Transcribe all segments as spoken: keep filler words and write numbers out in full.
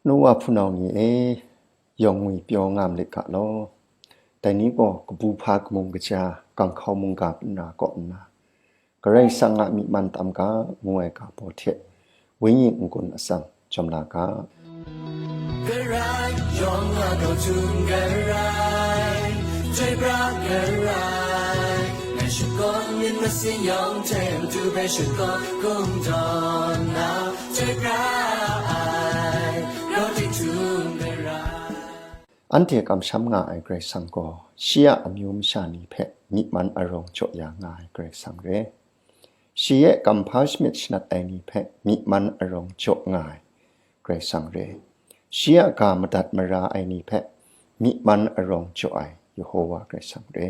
Nu wa hpunau ni e, yawng ngwi pyaw nga malit ga law. Dai ni gaw kabu hpa kamung kaja, ganghkau mungga nna kaw nna, Karai Kasang a myi man tam ga ngu ai ga baw hte, wenyi n-gun atsam jawm la ga. Karai, yawng a kau htum karai, chyoi pra karai, ngai shakawn myit masin yawng hte matu hpe shakawn kungdawn na, chyoi pra ai, rawt di htum karai. Anhte kamsham nga ai Karai Kasang gaw, shi a amyu masha ni hpe myi man arawng jaw ya nga ai Karai Kasang re. Shi e kamhpa shamyit shanat ai ni hpe myi man arawng jaw nga ai Karai Kasang re. Shi a ga madat mara ai ni hpe myi man arawng jaw ai Yehowa Karai Kasang re.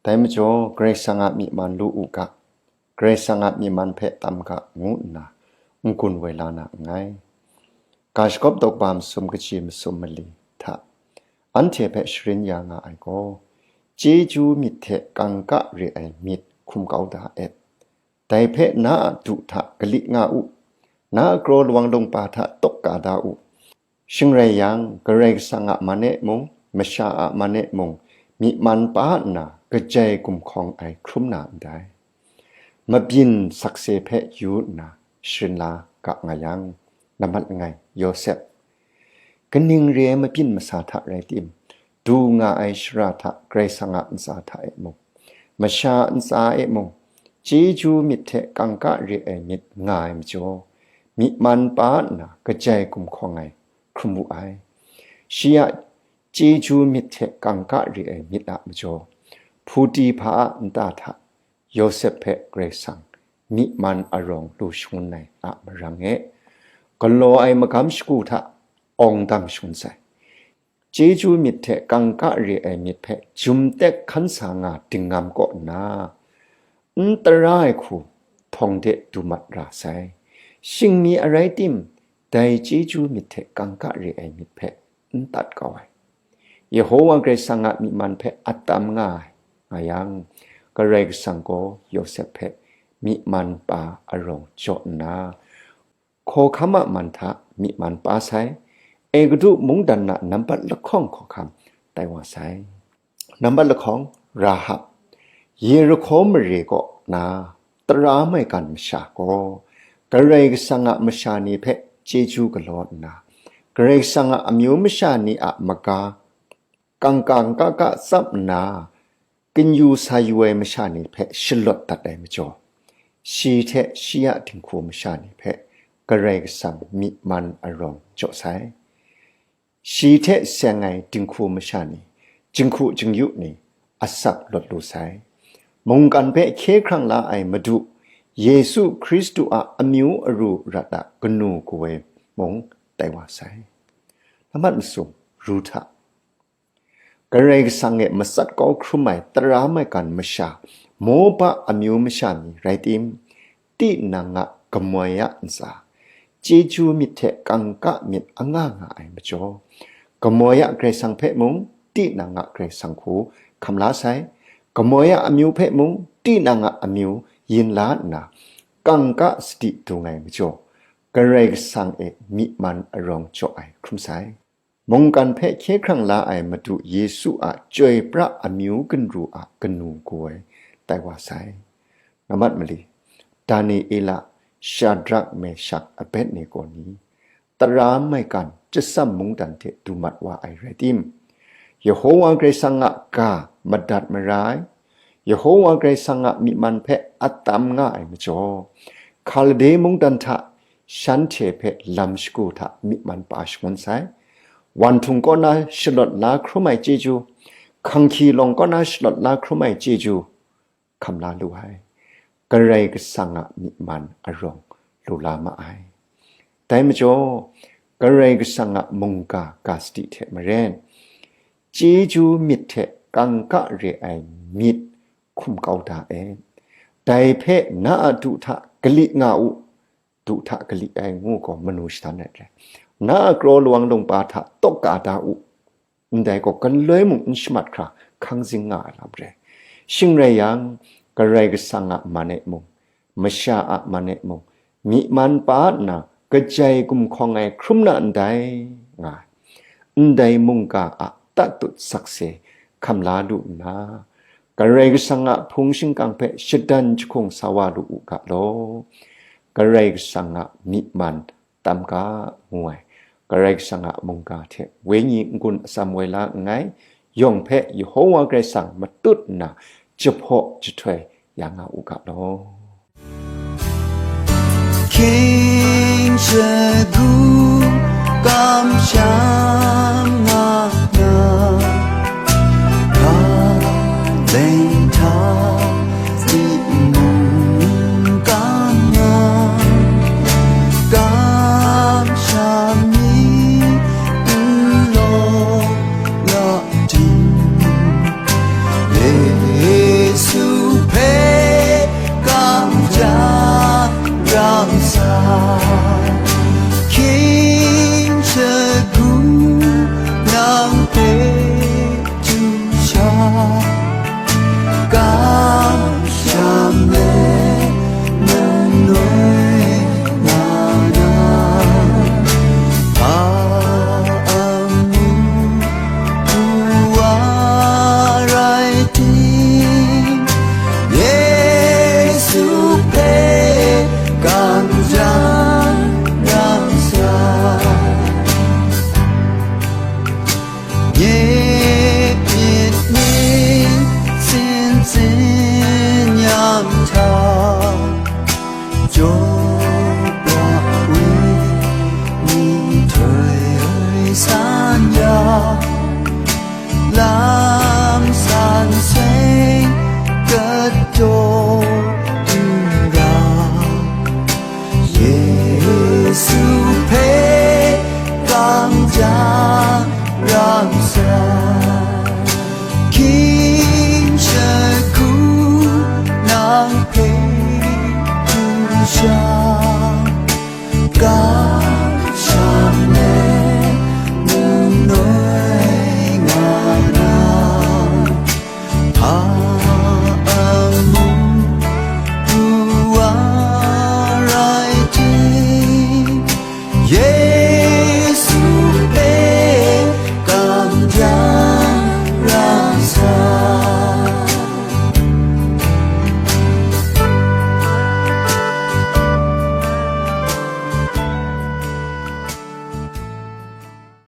Dai majaw, Karai Kasang a myi man lu u ga, Karai Kasang a myi man hpe tam ga ngu nna n-gun woi la na nngai. Ga shagawp daw kaba masum kaji masum mali hta anhte hpe sharin ya nga ai gaw, chyeju myit hte kangka re ai myit hkum kau da et. Dai hpe na a du hta galit nga u, na a kraw lawang lungpa hta tawk ka da u. Shing rai yang, Karai Kasang a man e mung, masha a man e mung, myi man pa nna kajai gumhkawng ai hkrum na ndai. Mabyin sakse hpe yu nna sharin la ga nga yang, nambat langai, Yawsep, kaning re ai mabyin masa hta rai tim, du nga ai shara hta Karai Kasang a ntsa hta e mung, masha ntsa e mung, chyeju myit hte kangka re ai myit nga ai majaw, myi man pa nna kajai gumhkawng ai hkrum wu ai. Shi a chyeju myit hte kangka re ai myit a majaw, Hputi hpa a nta hta Yawsep hpe Karai Kasang myi man arawng lu shangun ai a marang e, galaw ai magam shagu hta awng dang shangun sai. Chyeju myit hte kangka re ai myit hpe jum tek hkan sa nga dingngam kaw nna, n tara ai hku htawng de du mat ra sai. Shingmi arai tim, dai chyeju myit hte kangka re ai myit hpe n tat kau ai. Yehowa Karai Kasang a myi man hpe atam nga ai nga yang, Karai Kasang gaw Yawsep hpe myi man pa arawng jaw nna, hkawhkam a man hta myi man pa sai, Egutu mungdan na nambat lahkawng hkawhkam tai wa sai. Nambat lahkawng, Rahab, Yerihko mare kaw na tara maigan masha gaw, Karai Kasang a masha ni hpe chyeju galaw nna, Karai Kasang a amyu masha ni a maga kangka kangka tsap nna, kanu sa yu ai masha ni hpe shalawt dat ai majaw, shi hte shi a dinghku masha ni hpe Karai Kasang myi man arawng jaw sai. Shi hte seng ai dinghku masha ni, jinghku jingyu ni, asak lawt lu sai. Mungkan hpe hkye hkrang la ai Madu Yesu Hkristu a amyu aru rat a kanu kaw ai mung tai wa sai. Nambat masum, Ruhta, Karai Kasang e matsat kau hkrum ai tara maigan masha, Mopa amyu masha ni rai tim, tinang a gamoi a ntsa, chyeju myit hte kangka myit anga nga ai majaw, gamoi a Karai Kasang hpe mung tinang a Karai Kasang hku hkam la sai, gamoi a amyu hpe mung tinang a amyu yin la nna, kangka sadi dung ai majaw, Karai Kasang e myi man arawng jaw ai hkrum sai. Mungkan hpe hkye hkrang la ai Madu Yesu a chyoi pra amyu ginru a kanu kaw ai tai wa sai. Nambat mali, Daniela, Shadrak, Meshak, Abednego ni tara maigan chyasam mungdan hte du mat wa ai rai tim, Yehowa Karai Kasang a ga madat mara ai, Yehowa Karai Kasang a myi man hpe atam nga ai majaw, Hkalde mungdan hta shanhte hpe lam shagu hta myi man pa shangun sai. Wanhtung kaw na shalawt la hkrum ai chyeju, hkanghki lawng kaw na shalawt la hkrum ai chyeju, hkam la lu ai. Karai Kasang a myi man arawng lu la ma ai. Dai majaw, Karai Kasang a mungga ga sadi hte maren, chyeju myit hte kangka re ai myit hkum kau da e. Dai hpe na a du hta galit nga u, du hta galit ai ngu gaw manu shadan ai re. Na a kraw lawang lungpa hta tawk ka da u, ndai gaw galoi mung n shamat hkra hkang zing nga ai lam re. Shing rai yang, Karai Kasang a man e mung, masha a man e mung, myi man pa nna kajai gumhkawng ai hkrum na ndai, nga ai. Ndai mungga a tatut sakse hkam la lu nna, Karai Kasang a hpung shingkang hpe shadan jahkung sa wa lu u ga law. Karai Kasang a myi man tam ga, ngu ai. Karai Kasang a mungga hte wenyi n-gun atsam woi la nngai, yawng hpe Yehova Karai Kasang matut nna jahpaw jahtoi ya nga u ga law. Hkying shagu kamsham nga na, ka leng hta zi mung kang nga, kamsham ni n law la ting, Yesu hpe kamsham rang sai, hkying shagu nang hpe du sha, kamsham let manoi nga na, hpa amu wa rai ting, Yesu hpe kamsham rang sai. Nye myit ni sin sin yang hta, jaw pra we ni htoi san ya, lam san seng kataw n ra, Yesu hpe kamsham rang sai, hkying shagu nang hpe du sha,